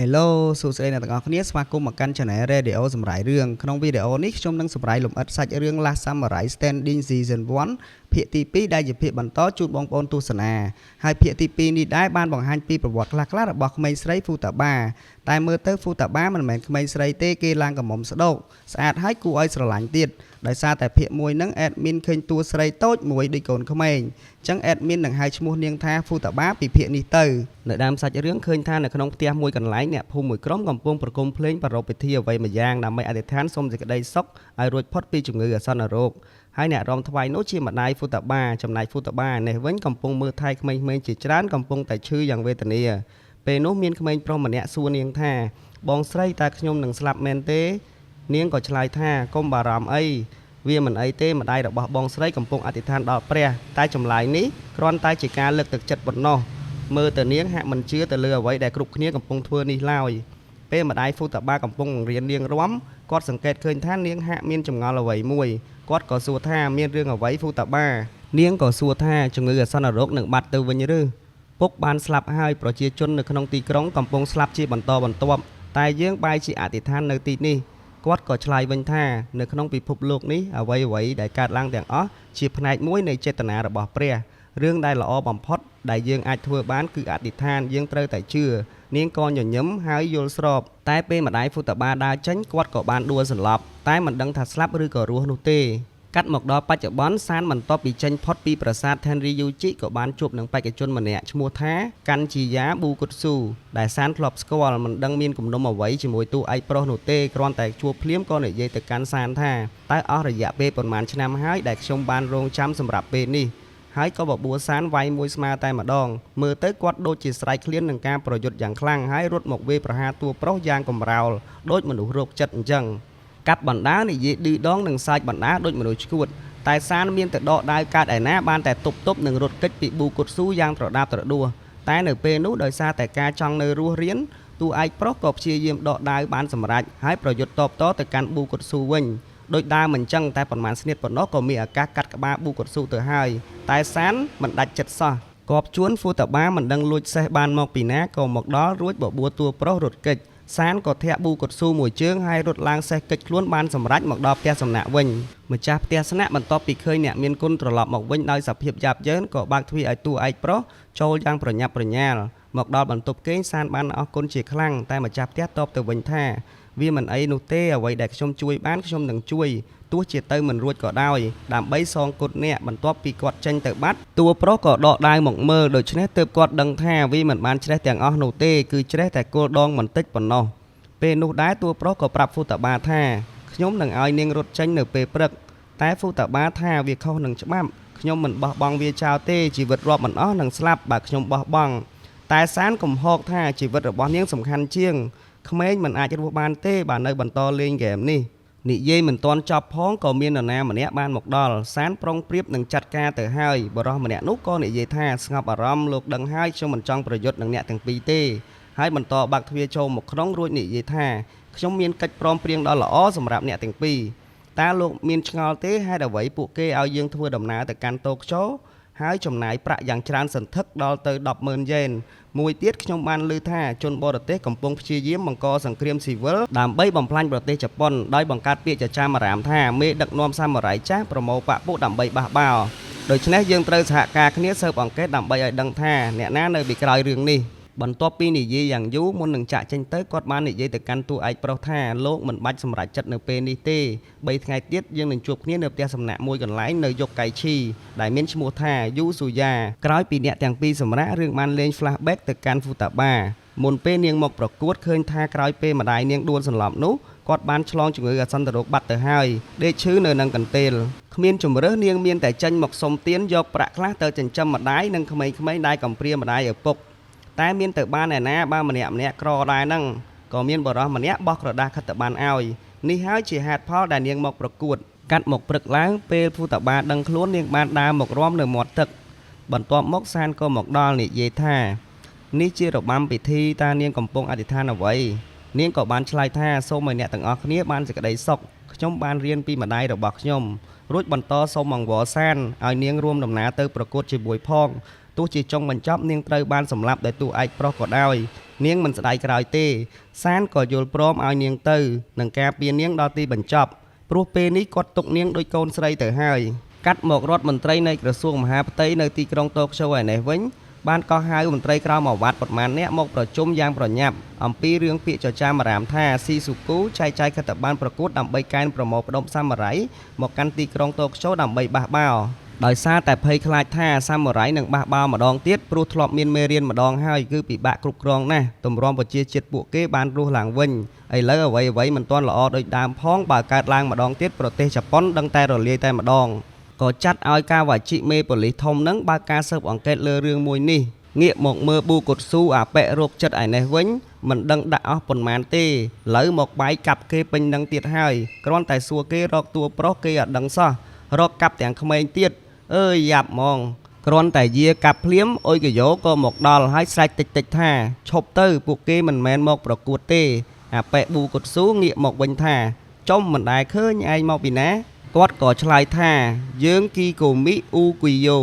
Hello សួស្តីអ្នកទាំងអស់គ្នាស្វាគមន៍មកកាន់ Channel Radio សម្រាយរឿងក្នុងវីដេអូនេះខ្ញុំនឹងសម្រាយលម្អិតសាច់រឿង Last Samurai Standing Season 1ភាគទី2ដែលជាភាគបន្តជូនបងប្អូនទស្សនាហើយភាគទី2នេះដែរបានបង្ហាញពីប្រវត្តិខ្លះៗរបស់ក្មេងស្រី Futaba តែមើលទៅ Futaba មិនមែនក្មេងស្រីទេគេឡើងកំមុំស្ដោកស្អាតហើយគួរឲ្យស្រឡាញ់ទៀតដោយសារតែភាគមួយហ្នឹង admin ឃើញតួស្រីតូចមួយដូចកូនក្មេងអញ្ចឹង admin នឹងហៅឈ្មោះនាងថា Futaba ពីភាគនេះទៅនៅដើមសាច់រឿងឃើញថានៅក្នុងផ្ទះមួយកន្លែងអ្នកភូមិមួយក្រុមកំពុងប្រគំភ្លេងប្រារព្ធពិធីអ្វីម្យ៉ាងដើម្បីអធិដ្ឋានសុំសេចក្តីសុខឲ្យរួចផុតពីជំងឺអាសន្នរោគហើយអ្នករាំថ្វាយនោះជាម្ដាយ Futaba ចំណែក Futaba នេះវិញកំពុងមើលថែក្មេងៗជាច្រើនកំពុងតែឈឺយ៉ាងវេទនាពេលនោះមានក្មេងប្រុសម្នាក់សួរនាងថាបងស្រីតើខ្ញុំនឹងស្លាប់មែនទេ នាងក៏ឆ្លើយថាកុំបារម្ភអីវាមិនអីទេម្ដាយរបស់បងស្រីកំពុងអធិដ្ឋានដល់ព្រះតែចម្លើយនេះគ្រាន់តែជាការលើកទឹកចិត្តប៉ុណ្ណោះមើលទៅនាងហាក់មិនជឿទៅលើអ្វីដែលគ្រប់គ្នាកំពុងធ្វើនេះឡើយពេលម្ដាយ Futaba កំពុងបង្រៀននាងរាំគាត់សង្កេតឃើញថានាងហាក់មានចម្ងល់អ្វីមួយគាត់ក៏សួរថាមានរឿងអ្វី Futaba នាងក៏សួរថាជំងឺអាសន្នរោគនឹងបាត់ទៅវិញឬពុកបានស្លាប់ហើយប្រជាជននៅក្នុងទីក្រុងកំពុងស្លាប់ជាបន្តបន្ទាប់តែយើងបែរជាអធិដ្ឋាននៅទីនេះ គាត់ក៏ឆ្លើយវិញថានៅក្នុងពិភពលោកនេះអ្វីអ្វីដែលកើតឡើងទាំងអស់ជាផ្នែកមួយនៃចេតនារបស់ព្រះរឿងដែលល្អបំផុតដែលយើងអាចធ្វើបានគឺអធិដ្ឋានយើងត្រូវតែជឿនាងក៏ញញឹមហើយយល់ស្របតែពេលម្ដាយ Futaba ដើរចេញគាត់ក៏បានដួលសន្លប់តែមិនដឹងថាស្លាប់ឬក៏រស់នោះទេកាត់មកដល់បច្ចុប្បន្នសានបន្ទាប់ពីចេញផុតពីប្រាសាទ Tenryuji ក៏បានជួបនឹងបេក្ខជនម្នាក់ឈ្មោះថាកាន់ជាយ៉ាប៊ូគុតស៊ូដែលសានធ្លាប់ស្គាល់មិនដឹងមានគំនុំអ្វីជាមួយតួឯកប្រុសនោះទេគ្រាន់តែជួបភ្លាមក៏និយាយទៅកាន់សានថាតើអស់រយៈពេលប៉ុន្មានឆ្នាំហើយដែលខ្ញុំបានរងចាំសម្រាប់ពេលនេះហើយក៏បបួលសានវាយមួយស្មើតែម្ដងមើលទៅគាត់ដូចជាស្រែកឃ្លាននឹងការប្រយុទ្ធយ៉ាងខ្លាំងហើយរត់មកវាយប្រហារតួប្រុសយ៉ាងកម្រោលដូចមនុស្សរោគចិត្តអញ្ចឹងកាប់បណ្ដានិយាយឌឺដងនិងសើចបណ្ដាដូចមនុស្សឈួតតែសានមានតែដកដាវកាត់ឯណាបានតែទប់ទប់និងរត់គេចពីប៊ូគុតស៊ូយ៉ាងត្រដាបត្រដួសតែនៅពេលនោះដោយសារតែការចង់នៅរស់រៀនតួឯកប្រុសក៏ព្យាយាមដកដាវបានសម្រេចហើយប្រយុទ្ធតបតទៅកាន់ប៊ូគុតស៊ូវិញដោយដើមមិនចឹងតែប៉ុន្មានស្នៀតប៉ុណ្ណោះក៏មានឱកាសកាត់ក្បាលប៊ូគុតស៊ូទៅហើយតែសានមិនដាច់ចិត្តសោះគប់ជួន Futaba មិនដឹងលួចសេះបានមកពីណាក៏មកដល់រួចបបួលតួប្រុសរត់គេចសានក៏ធាក់ប៊ូកុតស៊ូមួយជើងហើយរត់ឡើងសេះកិច្ចខ្លួនបានសម្រេចមកដល់ផ្ទះសំណាក់វិញម្ចាស់ផ្ទះស្នាក់បន្ទាប់ពីឃើញអ្នកមានគុណត្រឡប់មកវិញដោយសភាពយ៉ាប់យ៉ឺនក៏បើកទ្វារឲ្យតួឯកប្រុសចូលយ៉ាងប្រញាប់ប្រញាល់មកដល់បន្ទប់គេងសានបានអរគុណជាខ្លាំងតែម្ចាស់ផ្ទះតបទៅវិញថាវាមិនអីនោះទេអ្វីដែលខ្ញុំជួយបានខ្ញុំនឹងជួយទោះជាទៅមិនរួចក៏ដោយដើម្បីសងគុណអ្នកបន្ទាប់ពីគាត់ចេញទៅបាត់តួប្រុសក៏ដកដាវមកមើលដូច្នេះទើបគាត់ដឹងថាវាមិនបានច្រេះទាំងអស់នោះទេគឺច្រេះតែគល់ដងបន្តិចប៉ុណ្ណោះពេលនោះដែរតួប្រុសក៏ប្រាប់ Futaba ថាខ្ញុំនឹងឲ្យនាងរត់ចេញនៅពេលព្រឹកតែ Futaba ថាវាខុសនឹងច្បាប់ខ្ញុំមិនបោះបង់វាចោលទេជីវិតរាប់មិនអស់នឹងស្លាប់បើខ្ញុំបោះបង់តែសានកំហកថាជីវិតរបស់នាងសំខាន់ជាងក្មេងមិនអាចរស់បានទេបើនៅបន្តលេងហ្គេមនេះនិយាយមិនទាន់ចប់ផងក៏មាននរណាម្នាក់បានមកដល់សានប្រុងប្រៀបនឹងចាត់ការទៅហើយបុរសម្នាក់នោះក៏និយាយថាស្ងប់អារម្មណ៍លោកដឹងហើយខ្ញុំមិនចង់ប្រយុទ្ធនឹងអ្នកទាំងពីរទេហើយបន្តបាក់ទ្វារចូលមកក្នុងរួចនិយាយថាខ្ញុំមានកិច្ចព្រមព្រៀងដ៏ល្អសម្រាប់អ្នកទាំងពីរតើលោកមានឆ្ងល់ទេហេតុអ្វីពួកគេឲ្យយើងធ្វើដំណើរទៅកាន់តូក្យូហើយចំណាយប្រាក់យ៉ាងច្រើនសន្ធឹកដល់ទៅ100000យេនមួយទៀតខ្ញុំបានឮថាជនបរទេសកំពុងព្យាយាមបង្កសង្គ្រាមស៊ីវិលដើម្បីបំផ្លាញប្រទេសជប៉ុនដោយបង្កើតពាក្យចចាមអារាមថាមេដឹកនាំសាមរ៉ៃចាស់ប្រមូលបពុដើម្បីបះបោរដូច្នេះយើងត្រូវសហការគ្នាស៊ើបអង្កេតដើម្បីឲ្យដឹងថាអ្នកណានៅពីក្រោយរឿងនេះបន្ទាប់ពីនិយាយយ៉ាងយូរមុននឹងចាក់ចេញទៅគាត់បាននិយាយទៅកាន់តួឯកប្រុសថាលោកមិនបាច់សម្រេចចិត្តនៅពេលនេះទេ3ថ្ងៃទៀតយើងនឹងជួបគ្នានៅផ្ទះសំណាក់មួយកន្លែងនៅយុគកៃឈីដែលមានឈ្មោះថាយូស៊ូយ៉ាក្រោយពីអ្នកទាំងពីរសម្រាប់រឿងបានលេង flashback ទៅកាន់ Futaba មុនពេលនាងមកប្រកួតឃើញថាក្រោយពេលម្ដាយនាងដួលសន្លប់នោះគាត់បានឆ្លងជំងឺអាសន្នរោគបាត់ទៅហើយដេកឈឺនៅនឹងកន្ទេលគ្មានជំរើសនាងមានតែចេញមកសុំទានយកប្រាក់ខ្លះទៅចិញ្ចឹមម្ដាយនិងក្មេងៗដែលកំព្រាម្ដាយឪពុកតែមានទៅបានឯណាបើម្នាក់ម្នាក់ក្រដែរហ្នឹងក៏មានបរិសម្នាក់បោះក្រដាសខិត្តប័ណ្ណឲ្យនេះហើយជាហេតុផលដែលនាងមកប្រកួតកាត់មកព្រឹកឡើងពេល Futaba ដឹងខ្លួននាងបានដើរមករំនៅមាត់ទឹកបន្ទាប់មកសានក៏មកដល់និយាយថានេះជារបាំពិធីតើនាងកំពុងអធិដ្ឋានអ្វីនាងក៏បានឆ្លើយថាសូមឲ្យអ្នកទាំងអស់គ្នាបានសេចក្តីសុខខ្ញុំបានរៀនពីម្ដាយរបស់ខ្ញុំរួចបន្តសូមអង្វរសានឲ្យនាងរួមដំណើរទៅប្រកួតជាមួយផង ទោះជាចុងបញ្ចប់នាងត្រូវបានសម្លាប់ដោយតួឯកប្រុសក៏ដោយនាងមិនស្ដាយក្រោយទេ សានក៏យល់ព្រមឲ្យនាងទៅនិងការពារនាងដល់ទីបញ្ចប់ព្រោះពេលនេះគាត់ទុកនាងដូចកូនស្រីទៅហើយកាត់មករដ្ឋមន្ត្រីនៃក្រសួងមហាផ្ទៃនៅទីក្រុងតូក្យូឯនេះវិញបានកោះហៅមន្ត្រីក្រោមឱវាទប៉ុន្មាននាក់មកប្រជុំយ៉ាងប្រញាប់អំពីរឿងពាក្យចចាមអារាមថាស៊ីស៊ូគូចែកចាយខិត្តប័ណ្ណប្រកួតដើម្បីកែនប្រមូលផ្ដុំសាមរ៉ៃមកកាន់ទីក្រុងតូក្យូដើម្បីបះបោរដោយសារតែភ័យខ្លាចថាសាមរ៉ៃនឹងបះបោរម្ដងទៀតព្រោះធ្លាប់មានមេរៀនម្ដងហើយគឺពិបាកគ្រប់គ្រងណាស់ទម្រាំប្រជាជាតិពួកគេបានរស់ឡើងវិញឥឡូវអ្វីៗមិនទាន់ល្អដូចដើមផងបើកើតឡើងម្ដងទៀតប្រទេសជប៉ុនដឹងតែរលាយតែម្ដងក៏ចាត់ឲ្យកាវ៉ាជីមេប៉ូលីសធំនឹងបើកការស៊ើបអង្កេតលើរឿងមួយនេះងាកមកមើលប៊ូកុតស៊ូអាប៉ែរោគចិត្តឯនេះវិញមិនដឹងដាក់អស់ប៉ុន្មានទេឡូវមកបែកកាប់គេពេញនឹងទៀតហើយគ្រាន់តែសួរគេរកតួប្រុសគេអត់ដឹងសោះរកកាប់ទាំងក្មេងទៀតអើយយ៉ាប់ហ្មងគ្រាន់តែយាកាប់ភ្លាមអុយកយោក៏មកដល់ហើយស្រែកតិចតិចថាឈប់ទៅពួកគេមិនមែនមកប្រកួតទេអាប៉ែប៊ូកុតស៊ូងាកមកវិញថាចំមិនដែលឃើញឯងមកពីណាគាត់ក៏ឆ្លើយថាយើងគីកូមីអ៊ូគីយ៉ូ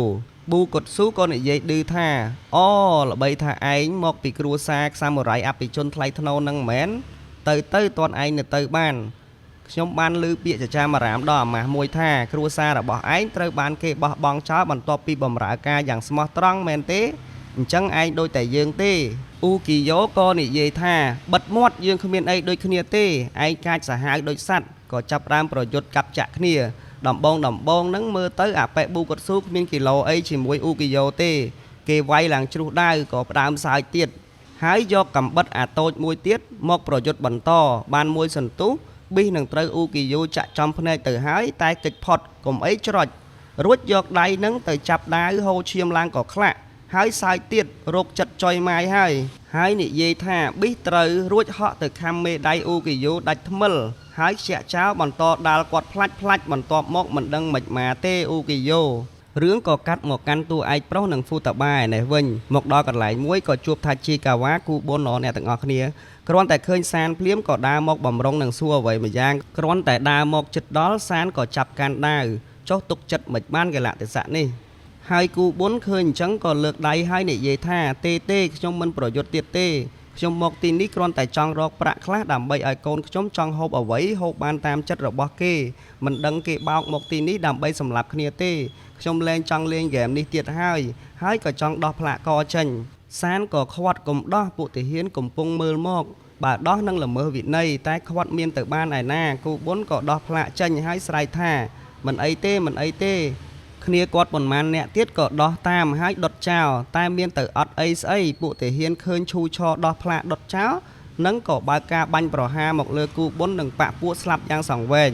ប៊ូកុតស៊ូក៏និយាយឌឺថាអូល្បីថាឯងមកពីគ្រួសារសាមរ៉ៃអភិជនថ្លៃថ្នូរនឹងមែនទៅទៅតន់ឯងនៅទៅបានខ្ញុំបានឮពាក្យចចាមអារាមដ៏អាម៉ាស់មួយថាគ្រួសាររបស់ឯងត្រូវបានគេបោះបង់ចោលបន្ទាប់ពីបម្រើការយ៉ាងស្មោះត្រង់មែនទេអញ្ចឹងឯងដូចតែយើងទេអ៊ូគីយ៉ូក៏និយាយថាបិទមាត់យើងគ្មានអីដូចគ្នាទេឯងកាចសាហាវដូចសត្វក៏ចាប់ផ្ដើមប្រយុទ្ធកាប់ចាក់គ្នាដំបងនឹងមើលទៅអាប៉ែប៊ូកុតស៊ូគ្មានគីឡូអីជាមួយអ៊ូគីយ៉ូទេគេវាយឡើងជ្រុះដាវក៏ផ្ដើមសើចទៀតហើយយកកំបិតអាតូចមួយទៀតមកប្រយុទ្ធបន្តបានមួយសន្ទុះប៊ីសនឹងត្រូវអ៊ូគីយ៉ូចាក់ចំភ្នែកទៅហើយតែកិច្ចផុតកុំអីច្រចរួចយកដៃនឹងទៅចាប់ដាវហូរឈាមឡើងក៏ខ្លាក់ហើយសើចទៀតរោគចិត្តចុយម៉ាយហើយនិយាយថាប៊ីសត្រូវរួចហក់ទៅខំមេដៃអ៊ូគីយ៉ូដាច់ថ្មិលហើយខ្ជាក់ចោលបន្តដាល់គាត់ផ្លាច់ផ្លាច់បន្ទាប់មកមិនដឹងមិនមកទេអ៊ូគីយ៉ូរឿងក៏កាត់មកកាន់តួឯកប្រុសនិងហ្វូតាបាឯនេះវិញមកដល់កន្លែងមួយក៏ជួបថាជីកាវ៉ាគូប៊ុនអ្នកទាំងអស់គ្នាគ្រាន់តែឃើញសានភ្លាមក៏ដើរមកបំរុងនឹងសួរអ្វីម្យ៉ាងគ្រាន់តែដើរមកចិត្តដល់សានក៏ចាប់កាន់ដាវចុះទុកចិត្តមិនបានកលៈទេសៈនេះហើយគូប៊ុនឃើញអញ្ចឹងក៏លើកដៃហើយនិយាយថាទេទេខ្ញុំមិនប្រយុទ្ធទៀតទេខ្ញុំមកទីនេះគ្រាន់តែចង់រកប្រាក់ខ្លះដើម្បីឲ្យកូនខ្ញុំចង់ហូបអ្វីហូបបានតាមចិត្តរបស់គេមិនដឹងគេបោកមកទីនេះដើម្បីសម្លាប់គ្នាទេខ្ញុំលែងចង់លេងហ្គេមនេះទៀតហើយហើយក៏ចង់ដោះផ្លាកកចេញសានក៏ខាត់កុំដោះពួកទាហានកំពុងមើលមកបើដោះនឹងល្មើសវិន័យតែខាត់មានទៅបានឯណាគូប៊ុនក៏ដោះផ្លាកចេញហើយស្រែកថាមិនអីទេមិនអីទេគ្នាគាត់ប៉ុន្មានអ្នកទៀតក៏ដោះតាមហើយដុតចោលតែមានទៅអត់អីស្អីពួកទាហានឃើញឈូឆរដោះផ្លាកដុតចោលនិងក៏បើកការបាញ់ប្រហារមកលើគូប៊ុននិងបាក់ពួកស្លាប់យ៉ាងសង្វេគ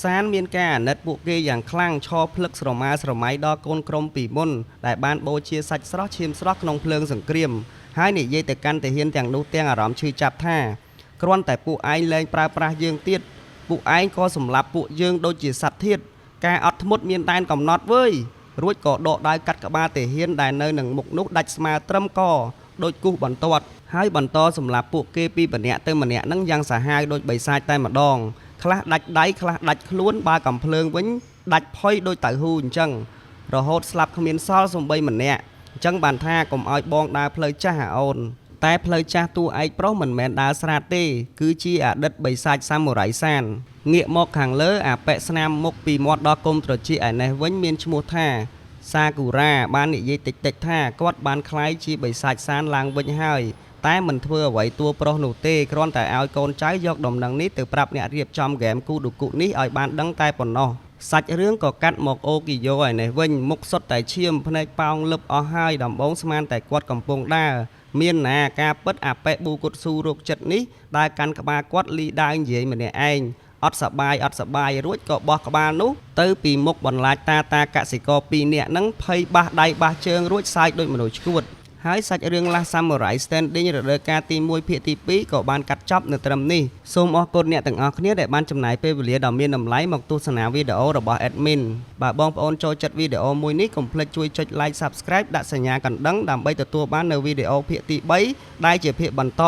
សានមានការអាណិតពួកគេយ៉ាងខ្លាំងឈរភ្លឹកស្រមើស្រមៃដល់កូនក្រុមពីមុនដែលបានបូជាសាច់ស្រស់ឈាមស្រស់ក្នុងភ្លើងសង្គ្រាមហើយនិយាយទៅកាន់ទាហានទាំងនោះទាំងអារម្មណ៍ឈឺចាប់ថាគ្រាន់តែពួកឯងលែងប្រើប្រាស់យើងទៀតពួកឯងក៏សម្លាប់ពួកយើងដូចជាសត្វធាតុការអត់ធ្មត់មានដែនកំណត់វើយរួចក៏ដកដាវកាត់ក្បាលទាហានដែលនៅនឹងមុខនោះដាច់ស្មើត្រឹមកដូចគូសបន្ទាត់ហើយបន្តសម្លាប់ពួកគេពីម្នាក់ទៅម្នាក់នឹងយ៉ាងសាហាវដូចបិសាចតែម្ដងខ្លះដាច់ដៃខ្លះដាច់ខ្លួនបើកំភ្លើងវិញដាច់ផុយដូចតៅហ៊ូអញ្ចឹងរហូតស្លាប់គ្មានសល់សំបីម្នាក់អញ្ចឹងបានថាកុំឲ្យបងដើរផ្លូវចាស់អាអូនតែផ្លូវចាស់តួឯកប្រុសមិនមែនដើរស្រាតទេគឺជាអតីតបិសាចសាមរ៉ៃសានងាកមកខាងលើអាប៉ែស្នាមមុខពីមាត់ដល់គុំត្រចៀកឯនេះវិញមានឈ្មោះថាសាគូរ៉ាបាននិយាយតិចតិចថាគាត់បានក្លាយជាបិសាចសានឡើងវិញហើយតែមិនធ្វើអ្វីតួប្រុសនោះទេគ្រាន់តែឲ្យកូនចៅយកដំណឹងនេះទៅប្រាប់អ្នករៀបចំហ្គេមគូឌូគុនេះឲ្យបានដឹងតែប៉ុណ្ណោះសាច់រឿងក៏កាត់មកអូគីយ៉ូឯនេះវិញមុខសុទ្ធតែឈាមភ្នែកប៉ោងលឹបអស់ហើយដំបងស្មានតែគាត់កំពុងដើរមានណាការពិតអាប៉ែប៊ូកុតស៊ូរោគចិត្តនេះដើរកាន់ក្បាលគាត់លីដាវនិយាយម្នាក់ឯងអត់សបាយអត់សបាយរួចក៏បោះក្បាលនោះទៅពីមុខបន្លាចតាតាកសិករពីរនាក់នឹងភ័យបះដៃបះជើងរួចសើចដូចមនុស្សឆ្កួតហើយសាច់រឿង Last Samurai Standing រដូវកាលទី1ភាគទី2ក៏បានកាត់ចប់នៅត្រឹមនេះសូមអរគុណអ្នកទាំងអស់គ្នាដែលបានចំណាយពេលវេលាដ៏មានតម្លៃមកទស្សនាវីដេអូរបស់ Admin បើបងប្អូនចូលចិត្តវីដេអូមួយនេះកុំភ្លេចជួយចុច Like Subscribe ដាក់សញ្ញាកណ្ដឹងដើម្បីទទួលបាននូវវីដេអូភាគទី3ដែលជាភាគបន្ត